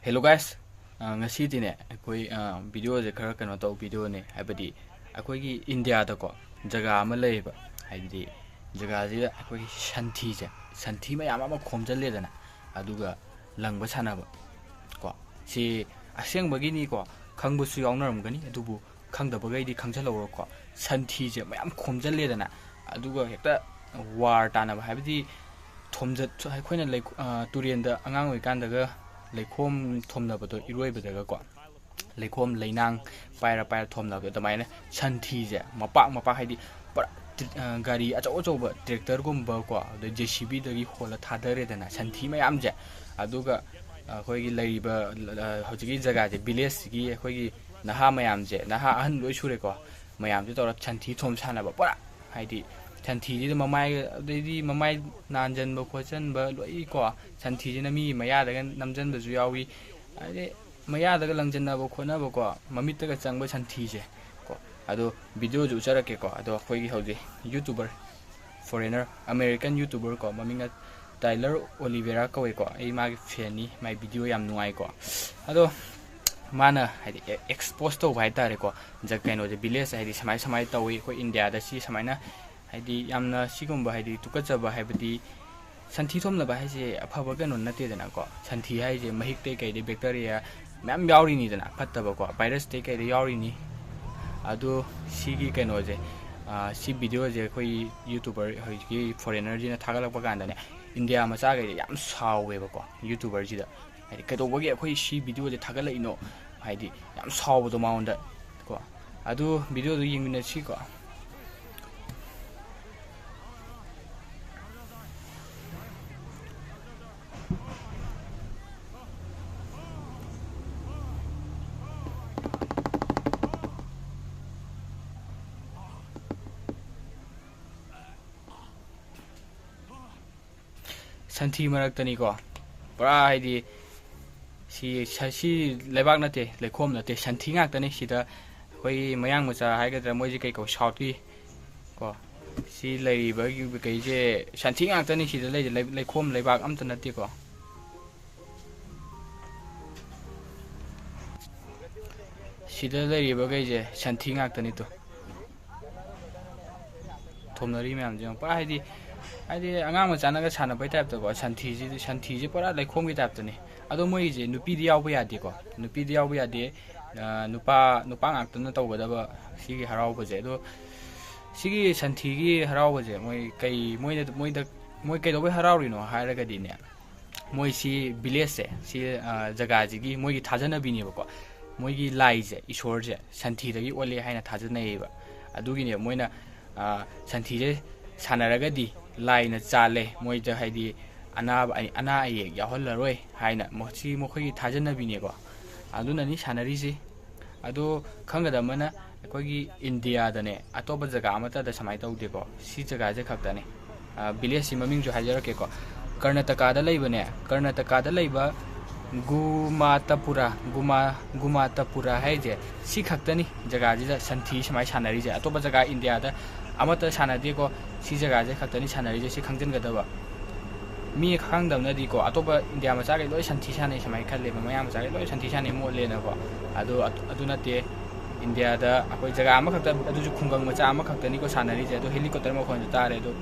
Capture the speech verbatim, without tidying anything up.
Hello guys, ꯑ, ꯉꯁꯤꯗꯤꯅꯦ ꯑꯩꯈꯣꯏ, ꯑ, videoꯁꯦ ꯈꯔ ꯀꯩꯅꯣ ꯇꯧꯕ videoꯅꯦ, ꯍꯥꯏꯕꯗꯤ ꯑꯩꯈꯣꯏꯒꯤ ꯏꯟꯗꯤꯌꯥꯗꯀꯣ ꯖꯒꯥ ꯑꯃ ꯂꯩꯌꯦꯕ, ꯍꯥꯏꯕꯗꯤ ꯖꯒꯥꯁꯤꯗ ꯑꯩꯈꯣꯏꯒꯤ ꯁꯟꯊꯤꯁꯦ, ꯁꯟꯊꯤ ꯃꯌꯥꯝ ꯑꯃ ꯈꯣꯝꯖꯤꯜꯂꯦꯗꯅ, ꯑꯗꯨꯒ ꯂꯪꯕ ꯁꯥꯟꯅꯕ ꯀꯣ, ꯁꯤ ꯑꯁꯦꯡꯕꯒꯤꯅꯤꯀꯣ, ꯈꯪꯕꯁꯨ ꯌꯥꯎꯅꯔꯝꯒꯅꯤ, ꯑꯗꯨꯕꯨ ꯈꯪꯗꯕꯈꯩꯗꯤ ꯈꯪꯖꯤꯜꯍꯧꯔꯣꯀꯣ꯫ ꯁꯟꯊꯤꯁꯦ ꯃꯌꯥꯝ ꯈꯣꯝꯖꯤꯜꯂꯦꯗꯅ, ꯑꯗꯨꯒ ꯍꯦꯛꯇ ꯋꯥꯔ ꯇꯥꯅꯕ, ꯍꯥꯏꯕꯗꯤ ꯊꯣꯝꯖꯠ-, ꯑꯩꯈꯣꯏꯅ ꯂꯩ-, ꯑ, ꯇꯨꯔꯦꯟꯗ ꯑꯉꯥꯡ ꯑꯣꯏꯔꯤꯀꯥꯟꯗꯒ ꯂꯩꯈꯣꯝ ꯊꯣꯝꯅꯕꯗꯣ, ꯏꯔꯣꯏꯕꯗꯒꯀꯣ, ꯂꯩꯈꯣꯝ ꯂꯩꯅꯥꯡ ꯄꯥꯏꯔ ꯄꯥꯏꯔ ꯊꯣꯝꯅꯕꯗꯣ, ꯑꯗꯨꯃꯥꯏꯅ ꯁꯟꯊꯤꯁꯦ ꯃꯄꯥꯛ ꯃꯄꯥꯛ, ꯍꯥꯏꯗꯤ ꯄꯨꯔꯥ ꯇ꯭ꯔꯤ-, ꯑ, ꯒꯥꯔꯤ ꯑꯆꯧ ꯑꯆꯧꯕ, ꯇ꯭ꯔꯦꯛꯇꯔꯒꯨꯝꯕꯀꯣ, ꯑꯗꯩ JCBꯗꯒꯤ ꯍꯣꯜꯂ ꯊꯥꯗꯔꯦꯗꯅ ꯁꯟꯊꯤ ꯃꯌꯥꯝꯁꯦ, ꯑꯗꯨꯒ ꯑꯩꯈꯣꯏꯒꯤ ꯂꯩꯔꯤꯕ, ꯑ, ꯍꯧꯖꯤꯛꯀꯤ ꯖꯒꯥꯁꯦ, villageꯁꯤꯒꯤ ꯑꯩꯈꯣꯏꯒꯤ ꯅꯍꯥ ꯃꯌꯥꯝꯁꯦ, ꯅꯍꯥ ꯑꯍꯟ ꯂꯣꯏ ꯁꯨꯔꯦꯀꯣ, ꯃꯌꯥꯝꯁꯦ ꯇꯧꯔ ꯁꯟꯊꯤ ꯊꯣꯝ ꯁꯥꯟꯅꯕ ꯄꯨꯔꯥ, ꯍꯥꯏꯗꯤ ꯁꯟꯊꯤꯁꯤꯗ ꯃꯃꯥꯏ, ꯑꯗꯩꯗꯤ ꯃꯃꯥꯏ ꯅꯥꯟꯖꯟꯕ ꯈꯣꯠꯆꯟꯕ ꯂꯣꯏ ꯀꯣ, ꯁꯟꯊꯤꯁꯤꯅ ꯃꯤꯒꯤ ꯃꯌꯥꯗꯒ ꯅꯝꯖꯟꯕꯁꯨ ꯌꯥꯎꯏ, ꯍꯥꯏꯗꯤ ꯃꯌꯥꯗꯒ ꯂꯪꯖꯟꯅꯕ ꯈꯣꯠꯅꯕꯀꯣ, ꯃꯃꯤꯠꯇꯒ ꯆꯪꯕ ꯁꯟꯊꯤꯁꯦ ꯀꯣ꯫ ꯑꯗꯣ videoꯁꯨ ꯎꯠꯆꯔꯛꯀꯦꯀꯣ꯫ ꯑꯗꯣ ꯑꯩꯈꯣꯏꯒꯤ ꯍꯧꯖꯤꯛ YouTuber, foreigner, American YouTuber ꯀꯣ, ꯃꯃꯤꯡꯅ ꯇꯥꯏꯂꯔ ꯑꯣꯂꯤꯚꯦꯔꯥ ꯀꯧꯋꯦꯀꯣ꯫ ꯑꯩ ꯃꯥꯒꯤ fanꯅꯤ, ꯃꯥꯒꯤ video ꯌꯥꯝ ꯅꯨꯡꯉꯥꯏꯀꯣ꯫ ꯑꯗꯣ ꯃꯥꯅ ꯍꯥꯏꯗꯤ ꯑꯦ-, expose ꯇꯧꯕ ꯍꯥꯏꯇꯥꯔꯦꯀꯣ, ꯖ-, ꯀꯩꯅꯣꯁꯦ, villageꯁꯦ ꯍꯥꯏꯗꯤ ꯁꯨꯃꯥꯏ ꯁꯨꯃꯥꯏꯅ ꯇꯧꯋꯤ, ꯑꯩꯈꯣꯏ ꯏꯟꯗꯤꯌꯥꯗ ꯁꯤ ꯁꯨꯃꯥꯏꯅ, ꯍꯥꯏꯗꯤ ꯌꯥꯝꯅ ꯁꯤꯒꯨꯝꯕ ꯍꯥꯏꯗꯤ ꯇꯨꯀꯠꯆꯕ, ꯍꯥꯏꯕꯗꯤ ꯁꯟꯊꯤ ꯊꯣꯝꯅꯕ ꯍꯥꯏꯁꯦ ꯑꯐꯕ ꯀꯩꯅꯣ ꯅꯠꯇꯦꯗꯅꯀꯣ꯫ ꯁꯟꯊꯤ ꯍꯥꯏꯁꯦ ꯃꯍꯤꯛꯇꯩ ꯀꯩꯗꯩ bacteria ꯃꯌꯥꯝ ꯌꯥꯎꯔꯤꯅꯤꯗꯅ, ꯐꯠꯇꯕꯀꯣ, virusꯇꯩ ꯀꯩꯗꯩ ꯌꯥꯎꯔꯤꯅꯤ꯫ ꯑꯗꯣ ꯁꯤꯒꯤ ꯀꯩꯅꯣꯁꯦ, ꯑ, ꯁꯤ videoꯁꯦ ꯑꯩꯈꯣꯏ YouTuber ꯍꯧꯖꯤꯛꯀꯤ foreignerꯁꯤꯅ ꯊꯥꯒꯠꯂꯛꯄ ꯀꯥꯟꯗꯅꯦ, ꯏꯟꯗꯤꯌꯥ ꯃꯆꯥꯈꯩꯁꯦ ꯌꯥꯝ ꯁꯥꯎꯋꯦꯕꯀꯣ YouTuberꯁꯤꯗ꯫ ꯍꯥꯏꯗꯤ ꯀꯩꯗꯧꯕꯒꯤ ꯑꯩꯈꯣꯏ ꯁꯤ videoꯁꯦ ꯊꯥꯒꯠꯂꯛꯏꯅꯣ, ꯍꯥꯏꯗꯤ ꯌꯥꯝ ꯁꯥꯎꯕꯗꯣ ꯃꯉꯣꯟꯗ ꯀꯣ꯫ ꯑꯗꯨ videoꯗꯨ ꯌꯦꯡꯃꯤꯟꯅꯁꯤꯀꯣ꯫ ꯁꯟꯊꯤ ꯃꯔꯛꯇꯅꯤꯀꯣ, ꯄꯨꯔꯥ ꯍꯥꯏꯗꯤ ꯁꯤ, ꯁ-, ꯁꯤ ꯂꯩꯕꯥꯛ ꯅꯠꯇꯦ, ꯂꯩꯈꯣꯝ ꯅꯠꯇꯦ, ꯁꯟꯊꯤ ꯉꯥꯛꯇꯅꯤ꯫ ꯁꯤꯗ ꯑꯩꯈꯣꯏꯒꯤ ꯃꯌꯥꯡ ꯃꯆꯥ ꯍꯥꯏꯒꯗ꯭ꯔꯥ, ꯃꯣꯏꯁꯦ ꯀꯩ ꯀꯧ, southꯀꯤ ꯀꯣ, ꯁꯤ ꯂꯩꯔꯤꯕ ꯀꯩꯁꯦ ꯁꯟꯊꯤ ꯉꯥꯛꯇꯅꯤ ꯁꯤꯗ ꯂꯩꯁꯦ, ꯂꯩ-, ꯂꯩꯈꯣꯝ ꯂꯩꯕꯥꯛ ꯑꯝꯇ ꯅꯠꯇꯦꯀꯣ꯫ ꯁꯤꯗ ꯂꯩꯔꯤꯕꯈꯩꯁꯦ ꯁꯟꯊꯤ ꯉꯥꯛꯇꯅꯤ ꯇꯨ꯫ ꯊꯣꯝꯅꯔꯤ ꯃꯌꯥꯝꯁꯦ ꯌꯦꯡꯉꯣ꯫ ꯄꯨꯔꯥ ꯍꯥꯏꯗꯤ, ꯍꯥꯏꯗꯤ ꯑꯉꯥꯡ ꯃꯆꯥꯅꯒ ꯁꯥꯟꯅꯕꯩ ꯇꯥꯏꯞꯇꯀꯣ, ꯁꯟꯊꯤꯁꯤꯗꯤ, ꯁꯟꯊꯤꯁꯦ ꯄꯨꯔꯥ ꯂꯩꯈꯣꯝꯒꯤ ꯇꯥꯏꯞꯇꯅꯤ꯫ ꯑꯗꯣ ꯃꯣꯏꯁꯦ ꯅꯨꯄꯤꯗꯤ ꯌꯥꯎꯕ ꯌꯥꯗꯦꯀꯣ, ꯅꯨꯄꯤꯗꯤ ꯌꯥꯎꯕ ꯌꯥꯗꯦ꯫ ꯑ, ꯅꯨꯄꯥ, ꯅꯨꯄꯥ ꯉꯥꯛꯇꯅ ꯇꯧꯒꯗꯕ ꯁꯤꯒꯤ ꯍꯔꯥꯎꯕꯁꯦ꯫ ꯑꯗꯣ ꯁꯤꯒꯤ ꯁꯟꯊꯤꯒꯤ ꯍꯔꯥꯎꯕꯁꯦ ꯃꯣꯏ ꯀꯩ, ꯃꯣꯏꯅ, ꯃꯣꯏꯗ, ꯃꯣꯏ ꯀꯩꯗꯧꯕꯩ ꯍꯔꯥꯎꯔꯤꯅꯣ ꯍꯥꯏꯔꯒꯗꯤꯅꯦ, ꯃꯣꯏ ꯁꯤ ꯚꯤꯂꯦꯖꯁꯦ, ꯁꯤ, ꯑ, ꯖꯒꯥꯁꯤꯒꯤ ꯃꯣꯏꯒꯤ ꯊꯥꯖꯅꯕꯤꯅꯦꯕꯀꯣ꯫ ꯃꯣꯏꯒꯤ ꯂꯥꯏꯁꯦ, ꯏꯁꯣꯔꯁꯦ ꯁꯟꯊꯤꯗꯒꯤ ꯑꯣꯜꯂꯦ ꯍꯥꯏꯅ ꯊꯥꯖꯅꯩꯌꯦꯕ꯫ ꯑꯗꯨꯒꯤꯅꯦꯕ ꯃꯣꯏꯅ, ꯑ, ꯁꯟꯊꯤꯁꯦ ꯁꯥꯟꯅꯔꯒꯗꯤ ꯂꯥꯏꯅ ꯆꯥꯜꯂꯦ, ꯃꯣꯏꯗ ꯍꯥꯏꯗꯤ ꯑꯅꯥꯕ, ꯑꯅꯥ ꯑꯌꯦꯛ ꯌꯥꯎꯍꯜꯂꯔꯣꯏ ꯍꯥꯏꯅ ꯃꯣ-, ꯁꯤ ꯃꯈꯣꯏꯒꯤ ꯊꯥꯖꯅꯕꯤꯅꯦꯀꯣ꯫ ꯑꯗꯨꯅꯅꯤ ꯁꯥꯟꯅꯔꯤꯁꯤ꯫ ꯑꯗꯣ ꯈꯪꯒꯗꯕ ꯑꯃꯅ, ꯑꯩꯈꯣꯏꯒꯤ ꯏꯟꯗꯤꯌꯥꯗꯅꯦ, ꯑꯇꯣꯞꯄ ꯖꯒꯥ ꯑꯃꯠꯇꯗ ꯁꯨꯃꯥꯏꯅ ꯇꯧꯗꯦꯀꯣ꯫ ꯁꯤ ꯖꯒꯥꯁꯦ ꯈꯛꯇꯅꯦ꯫ ꯑ, ꯚꯤꯂꯦꯖꯁꯤ ꯃꯃꯤꯡꯁꯨ ꯍꯥꯏꯖꯔꯛꯀꯦꯀꯣ꯫ ꯀꯔꯅꯥꯇꯀꯥꯗ ꯂꯩꯕꯅꯦ, ꯀꯔꯅꯥꯇꯀꯥꯗ ꯂꯩꯕ ꯒꯨꯃꯥꯇꯄꯨꯔꯥ, ꯒꯨꯃꯥ-, ꯒꯨꯃꯥꯇꯄꯨꯔꯥ ꯍꯥꯏꯁꯦ ꯁꯤ ꯈꯛꯇꯅꯤ ꯖꯒꯥꯁꯤꯗ ꯁꯟꯊꯤ ꯁꯨꯃꯥꯏꯅ ꯁꯥꯟꯅꯔꯤꯁꯦ꯫ ꯑꯇꯣꯞꯄ ꯖꯒꯥ ꯏꯟꯗꯤꯌꯥꯗ ꯑꯃꯠꯇ ꯁꯥꯟꯅꯗꯦꯀꯣ꯫ ꯁꯤ ꯖꯒꯥꯁꯦ ꯈꯛꯇꯅꯤ ꯁꯥꯟꯅꯔꯤꯁꯦ, ꯁꯤ ꯈꯪꯖꯤꯟꯒꯗꯕ꯫ ꯃꯤ ꯈꯪꯗꯕꯅꯗꯤꯀꯣ, ꯑꯇꯣꯞꯄ ꯏꯟꯗꯤꯌꯥ ꯃꯆꯥꯈꯩ ꯂꯣꯏ ꯁꯟꯊꯤ ꯁꯥꯟꯅꯩ ꯁꯨꯃꯥꯏꯅ ꯈꯜꯂꯦꯕ, ꯃꯌꯥꯡ ꯃꯆꯥꯈꯩ ꯂꯣꯏ ꯁꯟꯊꯤ ꯁꯥꯟꯅꯩ ꯃꯣꯠꯂꯦꯅꯀꯣ꯫ ꯑꯗꯣ ꯑꯗꯨ, ꯑꯗꯨ ꯅꯠꯇꯦ꯫ ꯏꯟꯗꯤꯌꯥꯗ ꯑꯩꯈꯣꯏ ꯖꯒꯥ ꯑꯃꯈꯛꯇ, ꯑꯗꯨꯁꯨ ꯈꯨꯡꯒꯪ ꯃꯆꯥ ꯑꯃꯈꯛꯇꯅꯤꯀꯣ ꯁꯥꯟꯅꯔꯤꯁꯦ꯫ ꯑꯗꯣ ꯍꯦꯂꯤꯀꯣꯞꯇꯔ ꯃꯈꯣꯟꯁꯨ ꯇꯥꯔꯦ꯫ ꯑꯗꯣ